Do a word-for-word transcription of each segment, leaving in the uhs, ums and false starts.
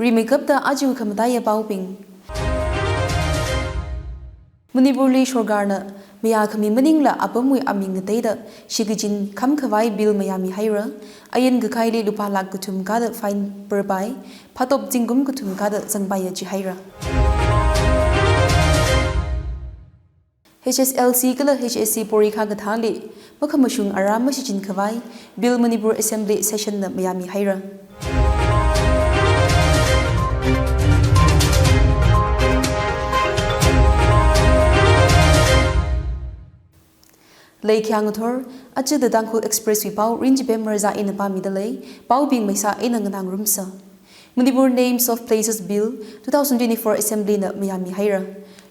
Rimeikapta aja khamataiya paobing. Manipurli sorkarna mayākhami maningla apamwui aming ngateida shikachin khamkhavai bill mayāmihaira. Ain kakhaili lupā lakh kathum kada fine perpai, phatop zingkum kathum kada zangpaiya jihaira. H S L C kala H S C porikha kathāli makhamashung ara mashichinkhavai bill Manipur Assembly session na mayāmihaira. Leikhayang ngathor, aja The Tangkhul Express wui pao Rinchipem Marza eina pāmidalei, paobing maisa eina nganāngarumsa. Manipur Names of Places Bill two thousand twenty-four Assembly na mayāmihaira.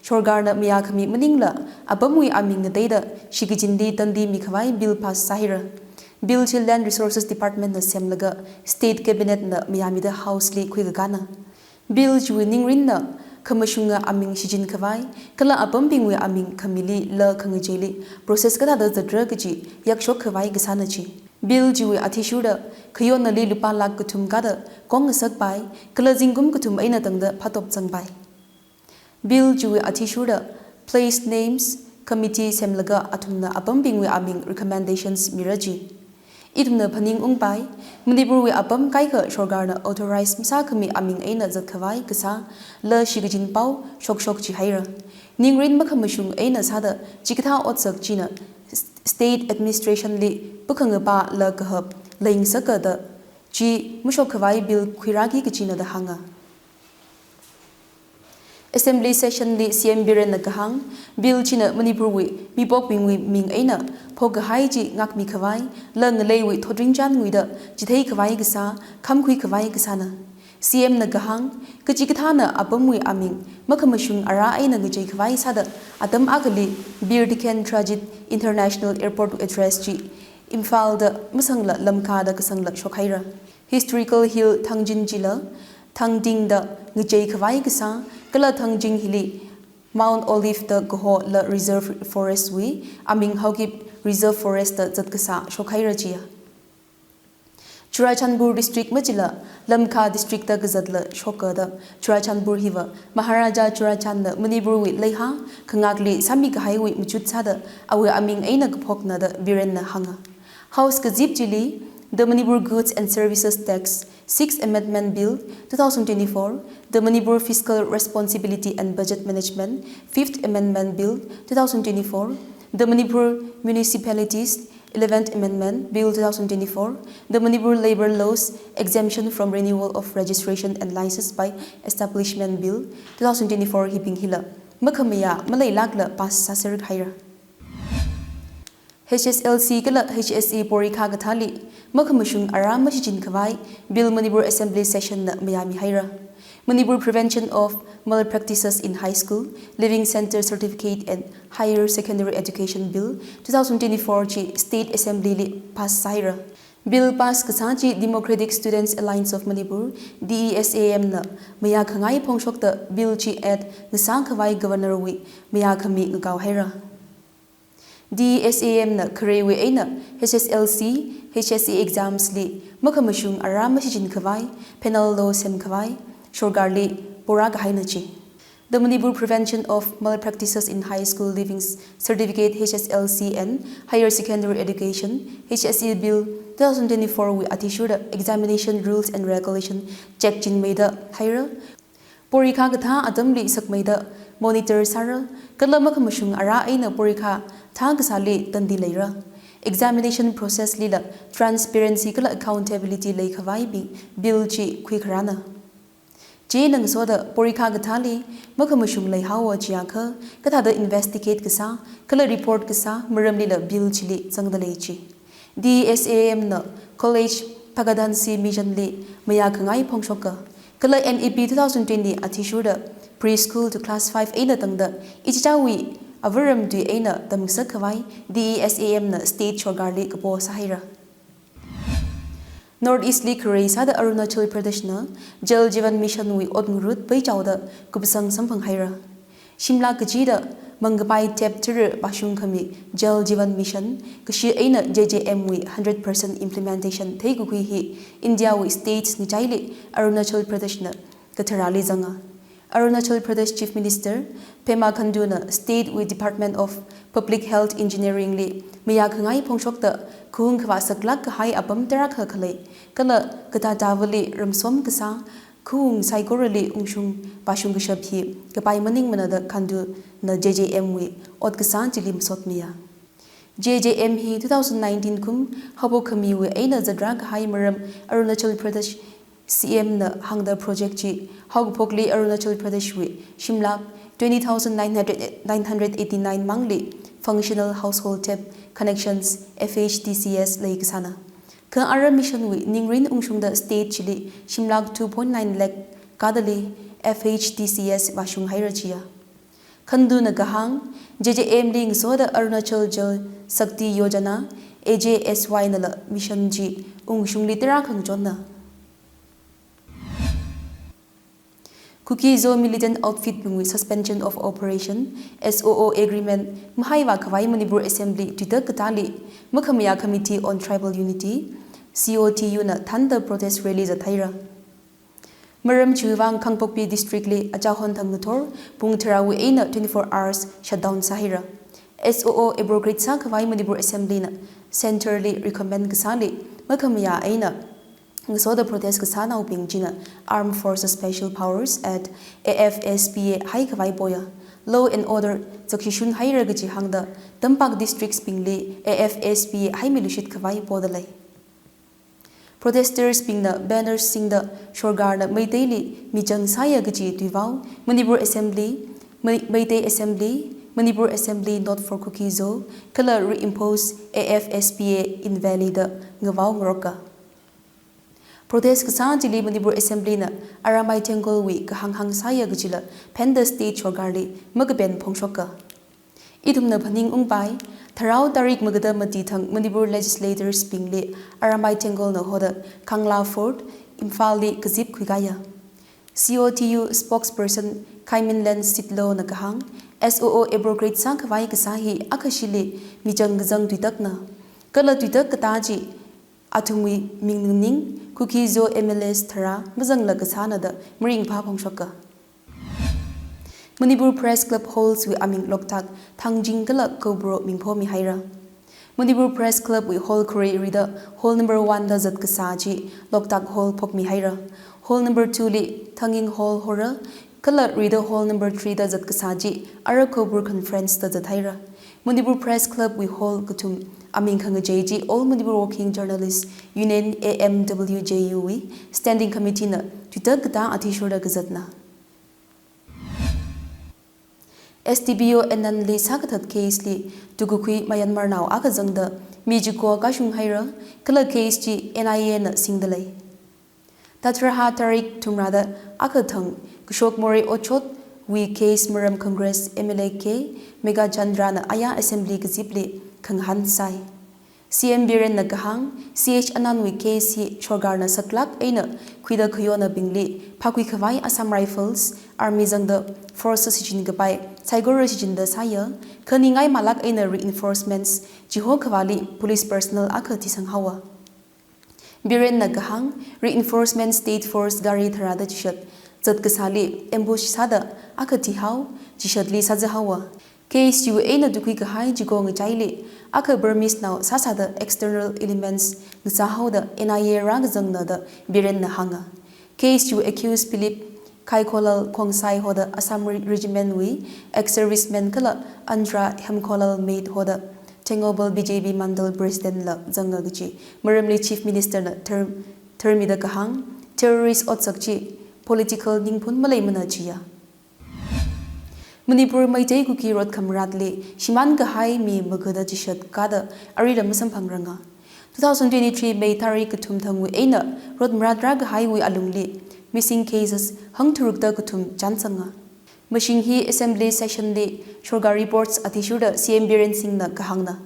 Sorkarna mayākhami maningla apamwui aming ngateida shikachinli tandi mikhavai bill pass sāhaira. Bill chi Land Resources Department na semlaga State Cabinet na mayāmida House li khuikakāna. Bill chiwui ningrinna khamashunga aming shichinkhavai kala apambingwui aming khamili la khangacheili process kathāda zatra kaji yakshokkhavai kasāna ji. Bill chiwui athishurda khayonnali lupā lakh kathum kada kong ngasakpai, kala zingkum kathum eina tangda phatop zangpai. Bill chiwui athishurda Place Names Committee semlaga athumna apambingwui aming recommendations mira ji. Ithumna phaningungpai, Manipurwui apam kaikha sorkarna authorize masākhami aming eina zatkhavai kasā la shikachin pao shokshok jihaira. Ningrin makhamashung eina sāda chikathā otsak china state administration li pakhangapā la kahap leingasaka da chi mashokkhavai bill khuirāki kachina da hānga. Assembly session li C M Biren na kahāng, bill china Manipurwui mipokbingwui ming eina phokahai chi ngākmikhavai, la ngaleiwui thotrinchān nguida chitheikhavai kasā, khamkhuikhavai kasāna. C M na kahāng, kachikathāna apamwui aming makhamashung ara eina ngacheikhavai sāda atam akhali Bir Tiken Trajit International Airport address chi Imphal da masangla Lamka da kasangla shokhaira. Historical Hill Thangjin chila Thangting da ngacheikhavai kasā, kala Thangjin hili Mount Olive da kaho la Reserve Forest wui aming haokip Reserve Forest da zatkasā shokhaira jiya. Churachandpur District machila Lamka District da kazatla shoka da Churachandpur hiva Maharaja Churachandna Manipurwui leiha khangakli sāmikahaiwui machut sāda awui aming eina kaphokna da Biren na hānga. House kazip chili, the Manipur Goods and Services Tax Sixth Amendment Bill two thousand twenty-four, the Manipur Fiscal Responsibility and Budget Management Fifth Amendment Bill two thousand twenty-four, the Manipur Municipalities Eleventh Amendment Bill two thousand twenty-four, the Manipur Labour Laws Exemption from Renewal of Registration and License by Establishment Bill two thousand twenty-four hibing hila makhamayā maleilākla pass sāserhaira. H S L C kala H S C porikha kathāli makhamashung ara mashichinkhavai bill Manipur Assembly session na mayāmihaira. Manipur Prevention of Malpractices in High School, Leaving Centre Certificate and Higher Secondary Education Bill two thousand twenty-four chi State Assembly li pass sāhaira. Bill pass kasā chi Democratic Students Alliance of Manipur, D E S A M na mayākhangai phongshokta bill chi add ngasākhavai Governor wui mayākhami ngakaohaira. D E S A M na khareiwui eina H S L C, H S C exams li makhamashung ara mashichinkhavai penal law semkhavai sorkarli porākahaina chi. The Manipur Prevention of Malpractices in High School Leaving Certificate H S L C and Higher Secondary Education, H S C Bill two thousand twenty-four wui athishurda examination rules and regulation checkchinmeida haira. Porikha kathā atamli sakmeida monitor sāra, kala makhamashung ara eina porikha thākasāli tandi leira. Examination process lila transparency kala accountability leikhavai bi bill chi khuikharāna. Chieina ngasoda porikha kathāli makhamashung leihaowa jiakha, kathāda investigate kasā, kala report kasā maramlila bill chili zangda lei ji. D E S A M na College Phagādanshi Mission li mayākhangai phongshoka, kala N E P two thousand twenty athishurda preschool to class five eina tangda ichichāwui avaram tui eina tamngasakkhavai D E S A M na state sorkarli kapo sāhaira. North East li kharei sāda Arunachal Pradesh na Jal Jeevan Mission wui ot ngarut peichaoda kupsang samphanghaira. Shimla kachida mangkapai tap tara pāshungkhami Jal Jeevan Mission kashi eina J J M wui hundred percent implementation theikakhui hi India wui states ngachaili Arunachal Pradesh na katharali zanga. Arunachal Pradesh Chief Minister Pema Khandu na State wui Department of Public Health Engineering li mayākhangai phongshokta khaung khavā saklāk kahai apam tarākha khalei kala katātāvali ramsom kasā khaung saikorali ungshung vāshung kashap hi kapai maningmana da Khandu na J J M wui ot kasā chili masotmiya. J J M hi two thousand nineteen kum haophok khamiwui eina zatrā kahai maram Arunachal Pradesh C M na hāngda project chi haokaphokli Arunachal Pradesh wui shimlāk twenty thousand nine hundred, nine hundred eighty-nine mangli Functional Household Tap Connections, F H T C S, leikasāna. Kha ara mission wui ningrin ungshungda state chili shimlāk two point nine lakh kadali F H T C S vāshung haira chiya. Khandu na kahāng, J J M li ngasoda Arunachal Jal Shakti Yojana, A J S Y nala mission chi ungshungli tarākha ngachonna. Kuki-Zo militant outfit bingwui Suspension of Operation, S O O agreement mahaivā khavai Manipur Assembly tuitak katāli Makhamayā Committee on Tribal Unity, C O T U na thānda protest rally zathaira. Maram chiwui vang Kangpokpi District li achahon thang ngathor pung tharāwui eina twenty-four hours shutdown sāhaira. S O O abrogate sākhavai Manipur Assembly na Centre li recommend kasāli makhamayā eina ngasoda protest kasānaobing china Armed Forces Special Powers Act, A F S P A, haikhavai poya. Law and order zakshishun haira kaji hāngda tampak districts bingli A F S P A haimiluishit khavai poda lei. Protesters bingna banners singda sorkarna Meiteili michang sāya kaji tuivao, Manipur Assembly, Mei-, Meitei Assembly, Manipur Assembly not for Kuki-Zo, kala reimpose A F S P A invalid da ngavao ngaroka. Protest kasā chili Manipur Assembly na Arambai Tenggol wui kahāng hāngsāya kajila phenda state sorkarli makapen phongshoka. Ithumna phaningungpai, tharao tarik magada mati thang Manipur legislators bingli Arambai Tenggol na hoda Kangla Fort, Imphal li kazip khuikaya. C O T U spokesperson Khaiminland Sitlo na kahāng, S O O abrogate sākhavai kasā hi akhashili michang kazang tuitakna. Kala tuitak katā chi athumwui ming ningning, Kuki-Zo M L As tharā mazangla kasāna da maringphā phongshoka. Manipur Press Club Halls wui aming Loktak, Thangjing kala Koubru mingphomi haira. Manipur Press Club wui hall khare rida hall number one da zat kasā chi Loktak Hall phokmi haira. Hall number two li Thanging Hall hora, kala rida hall number three da zat kasā chi ara Koubru Conference da zat haira. Manipur Press Club wui hall kathum aming khangachei chi All Manipur Working Journalists Union, A M W J U wui Standing Committee na tuitak katā athishurda kazatna. S D P O Anand li sākathat case li tukakhui Myanmar nao akha zangda mi chiko kashung haira, kala case chi N I A na singda lei. Thatharaha tarik thumrada akha thang kashok morei otshot wui case maram Congress M L A K Meghachandra na aya assembly kazipli khangahān sai. C M Biren na kahāng, C H Anand wui case hi sorkarna saklāk eina khuida khayonnaobingli phākhui khavai Assam Rifles, Army zangda force shichin kapai saikora shichinda sāya, kha ningai malāk eina reinforcements chiho khavāli police personnel akha thisang haowa. Biren na kahāng, reinforcement state force gari tharāda chishat zat kasāli ambush sāda akha thihao, chishatli sāza haowa. Case chiwui eina tukhui kahai chiko ngachaili akha Burmese nao sāsāda external elements ngasā haoda N I A rākazangna da Biren na hānga. Case chiwui accused Philip Khaikholal Khongsai hoda Assam Re-, Regiment wui ex-serviceman kala Andra Hemkholal Mate hoda Tengnoupal B J P Mandal President la zanga kaji maramli Chief Minister na ther-, thermida kahāng, terrorist otsak chi political ningphun maleimana chiya. Manipur Meitei Kuki rot khamratli shimān kahai mi magada chishat kada arila masamphangranga. Two thousand twenty-three May tarik kathum thangwui eina rot marat rākahaiwui alungli missing cases hangtharukda kathum chānsanga. Mashing hi assembly session li sorkar reports athishurda C M Biren Singh na kahāngna.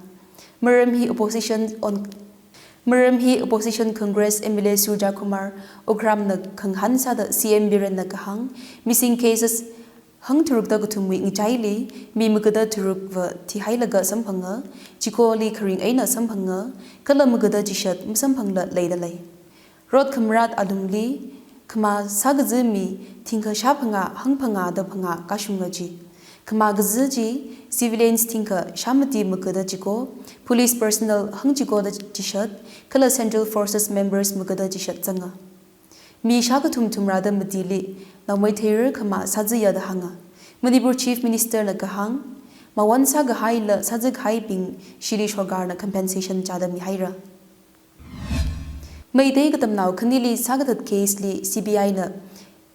Maram hi opposition on, maram hi opposition Congress M L A Surja Kumar Ukram na khangahān sāda C M Biren na kahāng, missing cases hangtharukda kathumwui ngachaili mi magada tharukva thihailaga samphanga, chikoli kharing eina samphanga, kala magada chishat masamphangla leida lei. Rot khamrat alungli Khama sākaza mi thingkha shāphangā hangphangāda phangā kashunga ji. Khama kaza chi civilians thingkha shāmati magada chiko, police personnel hangchikoda chishat, kala central forces members magada chishat zanga. Mi shākathum thumrāda matili naomeitheirar khama sāzaya da hānga. Manipur Chief Minister na kahāng, mawon sākahaila sāzakahaibing shili sorkarna compensation chāda mihaira. Meitei katamnao khanili sākathat case li C B I na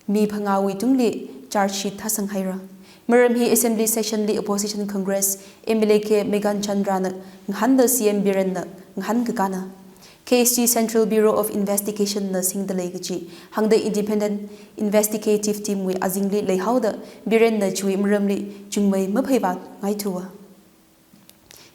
mi phangāwui tungli charge sheet thāsanghaira. Maram hi Assembly session li Opposition Congress M L A K Meghan Chandra na ngahānda C M Biren na ngahānkakana. Case chi Central Bureau of Investigation na singda lei kaji hāngda independent investigative team wui azingli leihaoda Biren na chiwui maramli chungmei mapheiva ngaithuwa.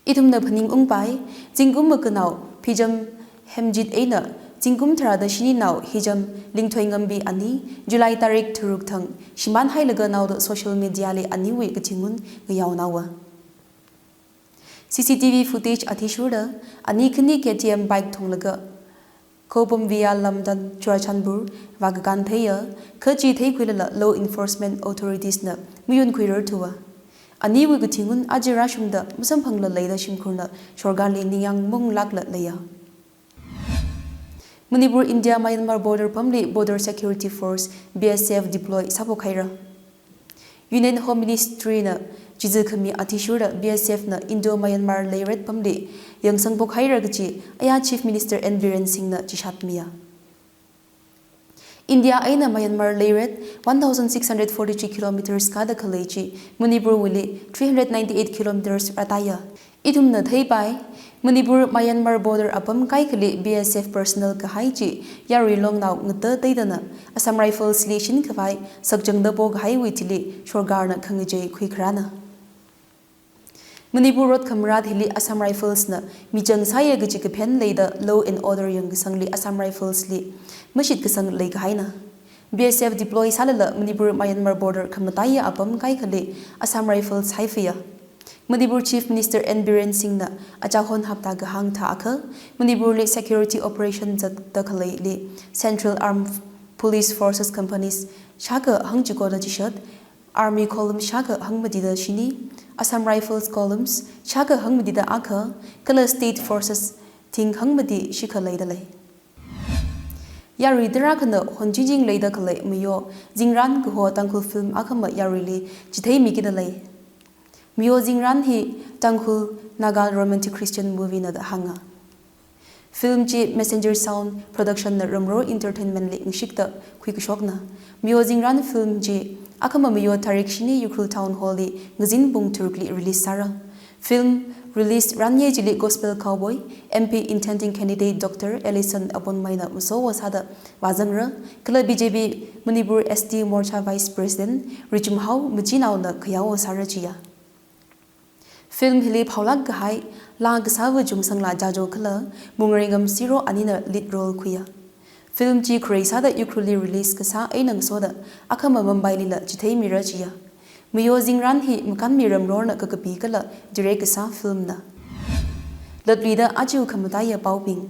Ithumna phaningungpai, zingkum makanao Phijam Hemjit eina zingkum tharāda shininao Hijam Lingthoingambi ani July tarik tharuk thang shimānhailaga naoda social media li aniwui kathingun ngayaonaowa. C C T V footage athishurda ani khani K T M bike thonglaga Khopum via Lamdan Churachandpur vākakān theiya, kha chi theikhuilala law enforcement authorities na mayunkhuirar thuwa. Aniwui kathingun aja rāshungda masamphangla leida shimkhurna sorkarli ningyāng maunglākla leiya. Manipur India Myanmar border pamli Border Security Force, B S F, deploy sāphokhaira. Union Home Ministry na chiza khami athishurda B S F na Indo-Myanmar leiret pamli yangsangphokhaira kaji aya Chief Minister N Biren Singh na chishatmiya. India eina Myanmar leiret one thousand six hundred forty-three kilometers kada khalei chi Manipur wuili three hundred ninety-eight kilometers rātaiya. Ithumna theipai, Manipur Myanmar border apam kaikhali B S F personnel kahai chi yarui longnao ngata teidana Assam Rifles li shinkhavai sakchangda pokahaiwui thili sorkarna khangachei khuikharāna. Manipur rot khamarāt hili Assam Rifles na michang sāya kaji kaphen leida law and order yangkasangli Assam Rifles li mashitkasang leikahaina. B S F deploy sālala Manipur Myanmar border khamataiya apam kaikhali Assam Rifles haifaya. Manipur Chief Minister N Biren Singh na achahon hapta kahāng thākha, Manipur li security operation zatda khaleili Central Armed Police Forces companies shākha hangchikoda chishat, Army column shākha hangmatida shini, Assam Rifles columns shākha hangmatida akha, kala State Forces thing hangmati shikha leida lei. Yarui tarākhana honchijing leida khalei Mayo Zingran kaho Tangkhul film akhama yaruili chitheimikida lei. Mayo Zingran hi Tangkhul Naga romantic Christian movie na da hānga. Film chi Messenger Sound Production na Ramro Entertainment li ngashikta khuikashokna. Mayo Zingran film chi akhama Mayo tarik shini Ukhrul Town Hall li ngazin pung tharukli release sāra. Film release ranye chili Gospel Cowboy, M P intending candidate Doctor Ellison Abonmai na masowo sāda vāzangra, kala B J P Manipur S T Morcha Vice President Richumhao Machinao na khayao sāra jiya. Film hili phaolāk kahai, laa kasāva Jungsangla Jajo kala Mungreingam Siro anina lead role khuiya. Film chi kharei sāda Ukhrul li release kasā eina ngasoda akhama Mumbai lila chitheimira jiya. Mayo Zingran hi Makanmi Ramrorna kakapi kala direct kasā film na. Latluida aja khamataiya paobing.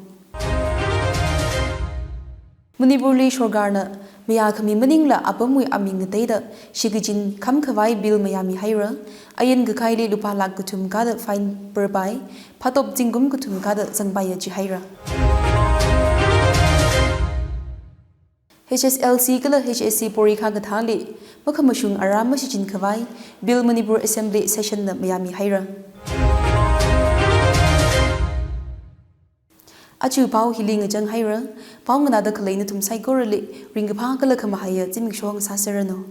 Manipur li sorkarna mayākhami maningla apamwui aming ngateida shikachin khamkhavai bill mayāmihaira, ain kakaili lupā lakh kathum kada fine perpai, phatop zingkum kathum kada zangpaiya jihaira. H S L C kala H S C porikha kathāli makhamashung ara mashichinkhavai bill Manipur Assembly session na mayāmihaira. Aja pao hili ngachanghaira, pao nganāda khalei nathum saikorali ringkaphā kala khamahaiya zimiksho sāserranu.